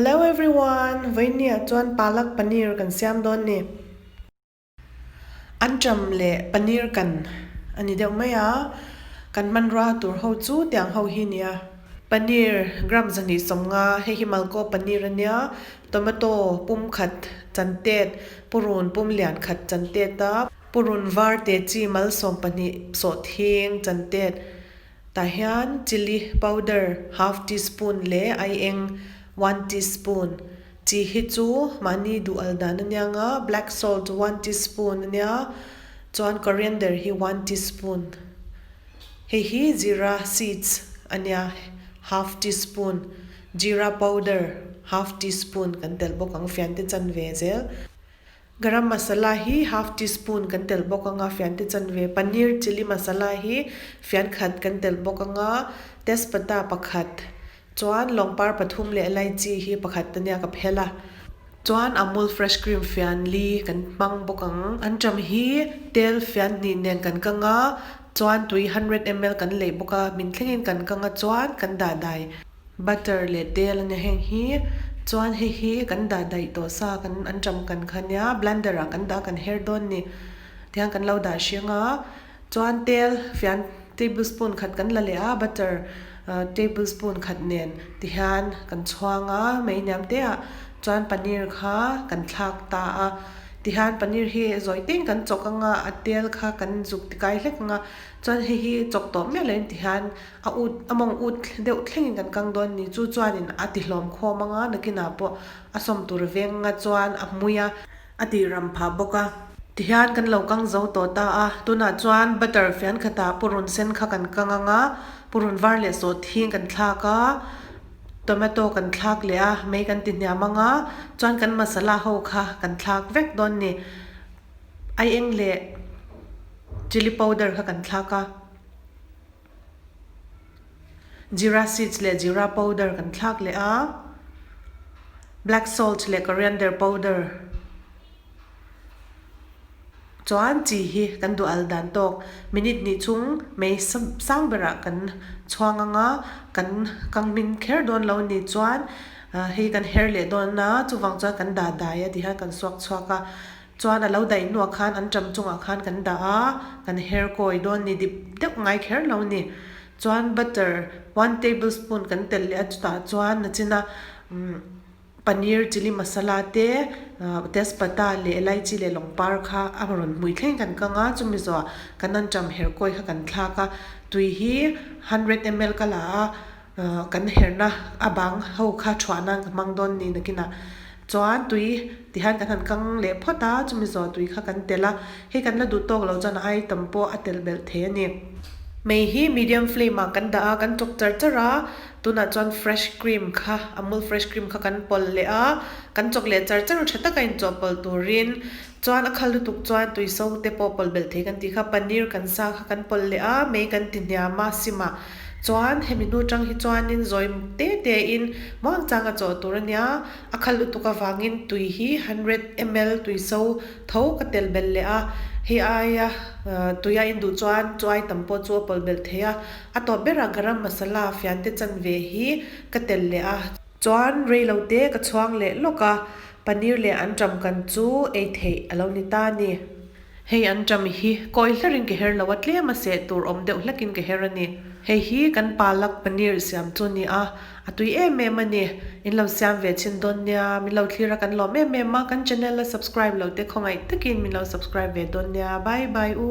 Hello everyone! Vawinia chuan palak paneer kan siam dawn ni. Anṭam leh paneer kan a ni deuh mai a, kan hmanrua tur ho chu tiang ho hi nia. Paneer gram 250, hei hi malkaw paneer a nia, tomato pum khat chan tet, purun pum lian khat chan tet a, purun var te chi mal 12 sawhthing chan tet, Tah hian chilli powder half teaspoon leh aieng one teaspoon, chi hi chu mahni duh al dan a nia nga, black salt one teaspoon a nia, chuan coriander hi one teaspoon, hei hi jeera seeds a nia half teaspoon, jeera powder half teaspoon kan telh bawk ang fiante chanve zel. Garam masala hi half teaspoon kan telh bawk anga fiante chanve, paneer chilli masala hi fian khat kan telh bawk anga tezpata pakhat chuan lawngpar pathum leh elaichi hi pakhat ania ka phel a, chuan amul fresh cream fian li kan hmang bawk ang. Anṭam hi tel fian hnih nen kan kang a, chuan tui hundred ml kan leih bawk a, min thlengin kan kang a chuan kan dah dai. Butter leh tel ania heng hi chuan hei hi kan dah daih tawh sa kan anṭam kan kha nia blender ah kan dah kan her dawn ni tihian kan lo dah hring a chuan tel fian tablespoon khat kan la leh a butter tablespoon khat nen tihian kan chhuang a mei hniam te ah chuan paneer kha kan thlak ta a tihian paneer hi zawi teng kan chawk anga a tel kha kan zuk tikai hlek anga chuan hei hi chawk tawh miah lo in tihian A ut a mawng ut deuh thlengin kan kang dawn ni chu chuanin a ti hlawm khawm anga nakinah pawh a sawm tur veng nga chuan a hmui a, a ti ram phah bawk a. Tihian kan lo kang zo tawh ta a, tunah chuan butter fian khatah purun sen kha kan kang anga, purun var leh sawh thing kan thlak a, tomato kan thlak leh a, mei kan ti hniam anga, chuan kan masala ho kha kan thlak vek dawn ni. Aieng leh chilli powder kha kan thlak a. Jeera seeds leh jeera powder kan thlak leh a, black salt leh coriander powder chuan chi hi kan duh al dan tawk minute hnih chhung mei sang berah kan chhuang ang a, kan kang hmin kher dawn lo ni chuan hei kan her leh dawn a chuvang chuan kan dah dai a ti hian kan suak chhuak a. Chuan a lo daih hnuah khan an ṭam chungah khan kan dah a, kan her kawi dawn ni dip deuh ngai kher lo ni. Chuan butter one tablespoon kan telh leh a chutah chuan nachina paneer chilli masala te tezpata leh elaichi leh lawngpar kha a rawn hmui thleng kan kang a, chumi zawhah kan an ṭam her kawi kha kan thlak a, tui hi hundred ml ka la a. Kan herna a bang ho kha thuah nan ka hmang dawn ni nakinah chuan tui tihian kan han kang leh phawt a, chumi zawh tui kha kan telh a, hei kan la duh tawk loh chuan a item pawh a telh belh thei a ni. Mei hi medium flame ah kan dah a, kan chawk char char a, tunah chuan fresh cream kha amul fresh cream kha kan pawlh leh a, kan chawk leh char char a tha taka inchawhpawlh turin Chuan a khal lutuk chuan tuiso te pawh pawlh belh thei kan tih kha paneer kan sa kha kan pawlh leh a, mei kan ti hniam a sim ah chuan hemi hnu tang hi chuanin zawi te te in muang chang a chawh tur a nia, a khal lutuk avangin tui hi hundred ml tuiso tho ka telh belh leh a, hei aia tui a induh chuan chu ai tam pawh chu a pawlh belh thei a, a tawp berah garam masala fiante chanve hi ka telh leh a. Chuan rei lo te ka chhuang leh lawk a, paneer leh anṭam kan chu ei theih a lo ni ta a ni. Hei anṭam hi kawi hlerin ka her lo a, tlem a seh tur awm deuh hlekin ka her a ni. Hei hi kan palak paneer siam chu a ni a, a tui em em a ni. In lo siam ve chhin dawn nia, min lo thlir a kan lawm em em a, kan channel a subscribe lo te khawngaih takin min lo subscribe ve dawn nia. Bye bye u.